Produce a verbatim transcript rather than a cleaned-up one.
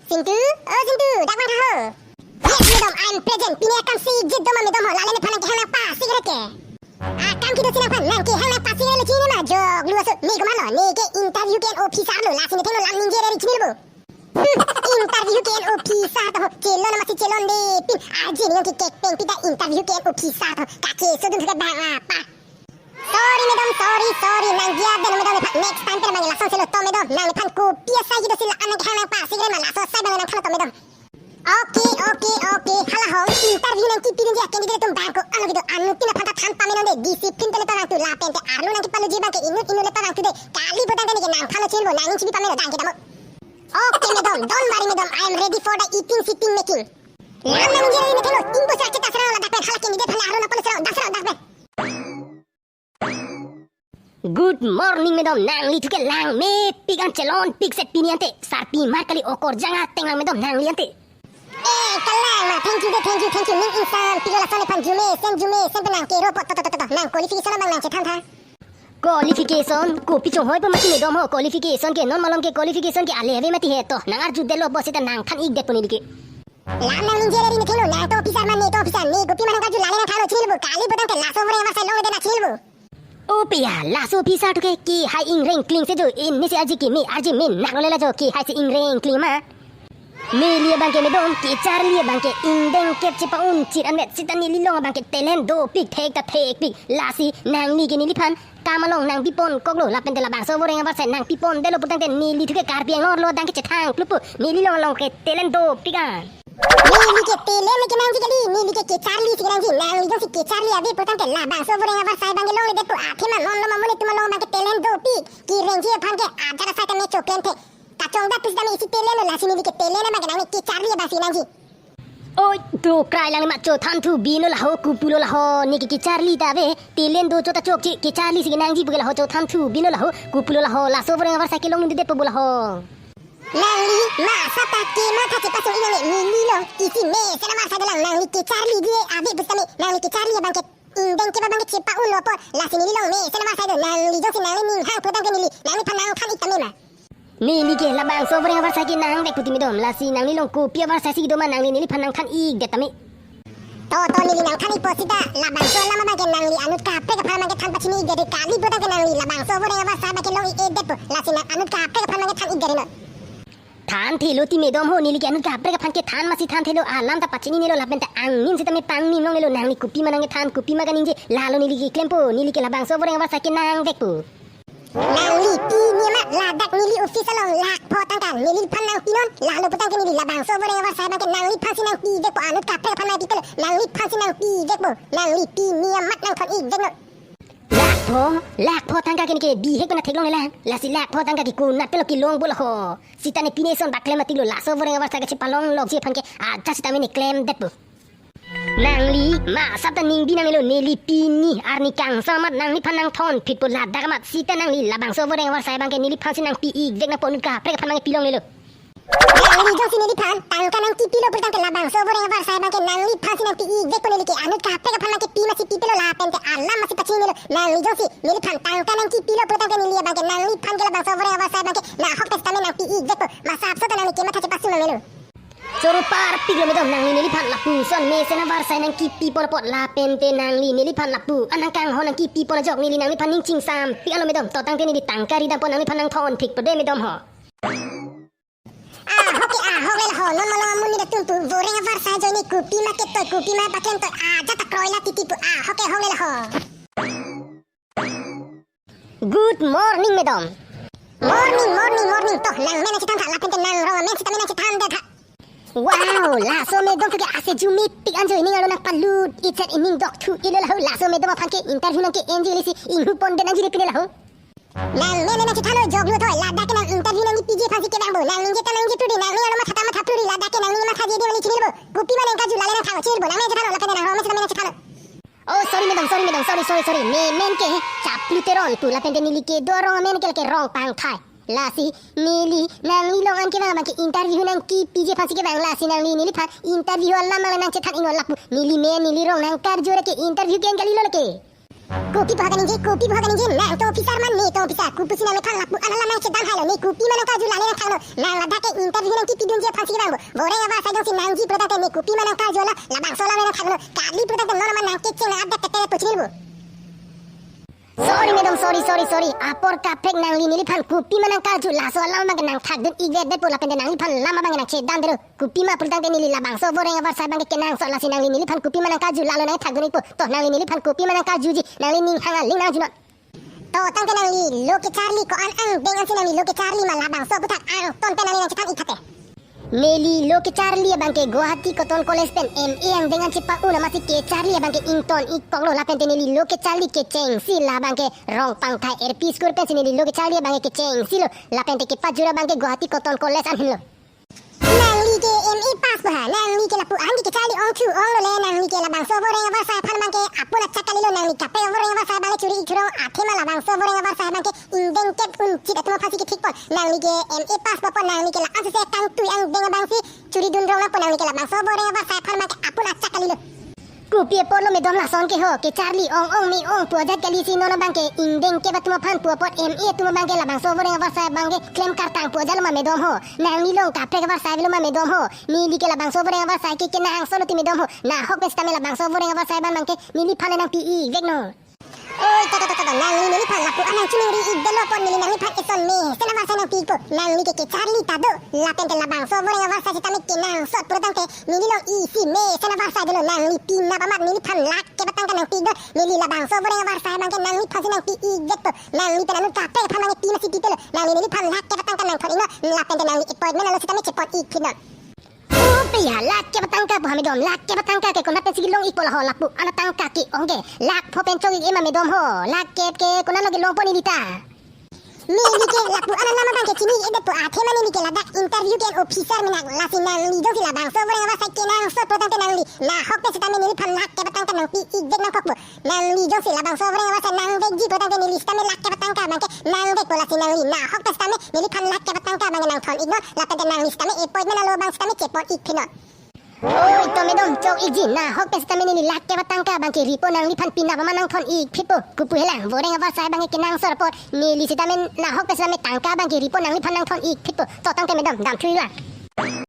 Sintu, oh Sintu, dak vangtha ho. Yes, madam, I'm present. Pini akam si jit doma madam ho, lale nephan nangkehang nangpasik reke. Akam kedo si nangphan nangkehang nangpasik reke chini ma jok lu aso. Ne komatlo, ne ke interview ke-en officer lo, lasi ne thengno lam ningje rere chini lo bo. Interview ke-en officer to ho, chelon masi chelonde pin. Arje ne nangkekek peng pita interview ke-en officer to. Kacheso dun suka bang apa. Sorry madam, sorry, sorry. Nang dia den madam nephan next time pen mang lason selo to madam. Nang nephan kopi asai kedo si la-an nangkehang nangpasik reke ma laso asai bang nangthan to madam. Okay, okay, okay. Hala ho interview nangkipi nangji a-candidate atum bang ko-an lo kedo, anuttin aphan ta than pamenon de, discipline pen le to nangthu lapen te arlo nangkepaluji abang ke inut inut le to nangthu de. Kali putangte ne ke nangthanlo chini bo, nangning chipi pamenon dang ke damo. Okay madam, don't worry madam. I am ready for the eating sitting making. Lam nangji rere ne thengno ingbo sa cheta serang ladak pen hala candidate aphan arlo nangpalu serang, dak serang dak pen. Good morning madam, nangli thu ke langmepik an chelonpik set pini ante. Sarpi mar kali, okor jang ateng lang madam nangli ante. Eh, kalang ma, thank you de, thank you, thank you. Ning ingsampik lo, lason nephan jumesen jumesen pen nangkero po to to to to. Nang qualification abang nangchethan tha. Qualification? Kopi chonghoi po mati madam ho, qualification ke non malom ke qualification ke ale ave mati he to. Nang arjudetlo bo seta nangthan-ikdetpo neli ke. Lam nang ningje rere ne thengno, nang to officer ma ne to officer, ne kopi ma nangkarju lale nangthanlo chini lo bo, kali putangte laso voreng avarsai longledet nang chini lo bo. O piya, laso officer thu ke kehai ingreng kling se jo, ingnisi arje keme, arje me naklo le la jo, kehai si ingreng kling ma. Neli abang ke madam, kecharli abang ke ingdeng kep chepa-un chit anvet seta neli long abang ke talent dopik, thek ta thekpik, lasi nangli ke neliphan kam along nangpipon koklo, lapen te labangso voreng avarsai nangpipondetlo putangte neli thu ke Karbi Anglong arlo adang ke chethang klupo, neli long along ke talent dopik an. Neli ke talent ke nangji kali, neli ke kecharli si nangji, nangli jongsi kecharli ave putangte labangso voreng avarsai abang ke longledetpo, athema non lo ma monit atum along abang ke talent dopik, kerengji aphan ke ajat asai keme choklen the. Kachongdat pis dam isi talent lo, lasi neli ke talent abang ke nangli kecharli abang si nangji. Oi, do krai lang ma, chothanthu binlo la ho, kopulo la ho, ne ke kecharli ta ave, talent do cho ta chokche, kecharli si nangji pu ke la ho, chothanthu binlo la ho, kopulo la ho, laso voreng avarsai kelongdundetpo bo la ho. Nangli ma sata kematha chepasung inang ne, neli long isi mesen avarsai dolang, nangli kecharliji ave pusitame, nangli kecharli abang ke ingdeng kep abang ke chepa-unlo po, lasi neli long mesen avarsai do, nangli jongsi nangli ning hang putangte neli nangliphan nangthan-ik tame ma. Neli ke labangso voreng avarsai ke nangvekpo ti madam, lasi nangli long kopi avarsai si kedo ma nangli neliphan nangthan-ikdet tame. To to, neli nangthan-ikpo seta labangso alam abang ke nangli anut kaprek aphan abang ke than pachini-ikdet, kali putangte nangli labangso voreng avarsai abang ke long-ik-edetpo, lasi nang anut kaprek aphan abang ke than-ikdet non. Thanthelo ti madam ho, neli ke anut kaprek aphan ke than masi thanthelo, alam ta pachininelo lapen ta angnin sitame pangnin longlelo, nangli kopi ma nangkethan, kopi ma kaningje, lalo neli keklempo, neli ke labangso voreng avarsai ke nangvekpo. Nangli pini amat ladak neli office along lakh pho tangka neliphan nangpinon, lalo putangte neli labangso voreng avarsai abang ke nangliphan si nangpivekpo, anut kaprek aphan nangpiklo, nangliphan si nangpivekpo, nangli pini amat nangthan-ikvek non. Lakh pho, lakh pho tangka ke ne ke bihek pen theklongle lang, lasi lakh pho tangka ke konat pen lo kelong bo la ho. Seta ne pine son bak klem atiklo, laso voreng avarsai kachepalonglokji aphan ke ajat sitame ne klemdetpo. Nangli ma sap ta ningbi nangnelo, neli pini arni kangsam amat nangliphan nangthonphitpo, ladak amat seta nangli labangso voreng avarsai abang ke neliphan si nangpi-ikvek nangpo, anut kaprek aphan abang ke pilonglelo. Nangli jongsi neliphan tangka nangkipilo pulotangte labangso voreng avarsai abang ke nangliphan si nangpi-ikvekpo, neli ke anut kaprek aphan nangkepi masi pipelo lapen te alam masi pachinilo. Nangli jongsi neliphan tangka nangkipilo pulotangte neli abang ke nangliphan ke labangso voreng avarsai abang ke nahok pen sitame nangpi-ikvekpo. Ma sapso ta nangli kematha chepasung nangnelo. Choro parpiklo madam, nangli neliphan lapuson mesen avarsai nangkipi pon apot lapen te nangli neliphan lapu-an nangkanghon nangkipi pon ajok neli nangliphan ning chingsampik anlo madam, to tangte neli tangka ridampo, nangliphan nangthonphitpo de madam ho. Ahok ke ahok le la ho, non malom amonit atum pu voreng avarsai ajoine kopi ma ketoi, kopi ma paklem toi, ajat ta kroila titi pu, ahok ke ahok le la ho. Good morning, madam. Morning, morning, morning. To, nang men nangchethan tha, lapen te nang rong amen sitame nangchethandet tha. Wow, laso madam thu ke ase jumepik an ajoine arlo nangpalut itset ining dokthu-iklo la ho, laso madam aphan ke interview nangke-enji lesi inghu pondet nangji le pine la ho. Nang men nangchethanlo jok lo thoi, ladak ke nang interview nangkipiji aphan si kevang bo, nang ningje ta ningje thu di, nangning arlo matha ta matha thu di, ladak ke nangning mathaji di mani chinilo bo, kopi ma nangkarju lale nangthanlo chinilo bo, nang men chethanlo, lapen te nang rong amen sitame nangchethanlo. Oh, sorry madam, sorry madam, sorry, sorry, sorry. Ne men ke Chaplu Teron pu, lapen te neli kedo arong amen ke lake Rongpangthai. Lasi neli nangli long an kevang abang ke interview nangkipiji aphan si kevang, lasi nangli neliphan interview alam abang le nangchethan-iknon lapu. Neli men neli rong nangkarju ra ke interview ke-en kalilo lake. Kopi pu ha kaningje, kopi pu ha kaningje, nang tong officer ma ne tong officer, kopusi nangliphan lapu-an alam nangchedam hailo, ne kopi ma nangkarju, lale nangthaknon, nang ladak ke interview nangkipidunji aphansi vangpo, voreng avarsai jongsi nangji pulotangte ne kopi ma nangkarju alam, labangso alam le nangthaknon, kali pulotangte non ma nangkecheng nang adak tete pu chinilo. Sorry madam, sorry, sorry, sorry. Apor kaprek, nangli neliphan kopi ma nangkarju, laso alam abangke nangthakdun-ikdetpo, lapente nangliphan alam abangke nangchedamdetlo. Kopi ma pulotangte neli labangso voreng avarsai abangke kenangsot, lasi nangli neliphan kopi ma nangkarju, lalo nangthakdun-ikpo. To nangli neliphan kopi ma nangkarjuji, nangli ning hang aling nangjunon. To tangte nangli lo kecharli ko-an angdeng ansi nangli lo kecharli ma, labangso aphuthak angton pen nangli nangchethan-ik thate. Neli lo kecharli abangke Guwahati Cotton College pen M A angdeng an chepa-un amatsi kecharli abangke ington-ikkoklo, lapente neli lo kecharli kechengsi, labangke Rongpangthai L P School pensi neli lo kecharli abangke kechengsilo, lapente kepajut abangke Guwahati Cotton College an henlo. Nangli ke M A pass pu ha, nangli ke lapu-an ke kecharli ongthu-onglo le, nangli ke labangso voreng avarsai aphan abangke apun achak kalilo, nangli kaprek voreng avarsai abangke churi-ik thurong athema labangso voreng avarsai abangke ingdeng kep-un chit atum aphansi kethikpon. Nangli ke M A pass pu apot nangli ke la-an sese kangtui angdeng abangsi churidun rong nangpo, nangli ke labangso voreng avarsai aphan abangke apun achak kalilo. Kopi apotlo madam lason ke ho, kecharli ong-ong me-ong pu ajat kalisi non abangke ingdeng kep atum aphan pu apot M A atum abangke labangso voreng avarsai abangke klem kartang pu ajatlo ma madam ho. Nangli long kaprek avarsai avelo ma madam ho. Neli ke labangso voreng avarsai ke kenangsotlo ti madam ho. Nahok pen sitame labangso voreng avarsai abang abangke neliphan le nangpi-ikveknon. Oi, to, to, to, to, to, nangli neliphan lapu-an nangchiningri-ikdetlo apot neli nangliphan eson mesen avarsai nangpi-ikpo. Nangli ke kecharli ta do, lapente labangso voreng avarsai sitame kenangsot pulotangte neli long isi mesen avarsai dolo, nangli pinap amat neliphan lakh kep atangka nangpi-ikdun. Neli labangso voreng avarsai abangke nangliphansi nangpi-ikdetpo. Nangli pen anut kaprek aphan abangke pi masi pipelo. Nangli neliphan lakh kep atangka nangthon-iknon, lapente nangli appointment alo sitame chepon-ikphitnon. Kopi ha lakh kep atangka pu ha madam, lakh kep atangka ke konat pensi kelong-ikpo la ho, lapu-an atangka ke-ong ke. Lakh pho pen chok-ik ema madam ho, lakh kep ke konatlo kelongpo neli ta. Neli ke lapu-an alam abangke chini-ikdetpo, athema neli ke ladak interview ke officer menak, lasi nangli jongsi labangso voreng avarsai kenangsot pulotangte nangli nahok pen sitame neliphan lakh kep atangka nangpi-ikdet nangkokpo. Nangli jongsi labangso voreng avarsai nangvekji pulotangte neli sitame lakh kep atangka abangke nangvekpo, lasi nangli nahok pen sitame neliphan lakh kep atangka abangke nangthon-iknon, lapente nangli sitame appointment alo abang sitame chepon-ikphitnon. Oi, to madam, chok-ikji, nahok pen sitame neli lakh kep atangka abangke ripo, nangliphan pinap amat nangthon-ikphitpo. Kopu helang, voreng avarsai abangke kenangsot apot neli sitame nahok pen sitame tangka abangke ripo, nangliphan nangthon-ikphitpo. To tangte madam, damthulang.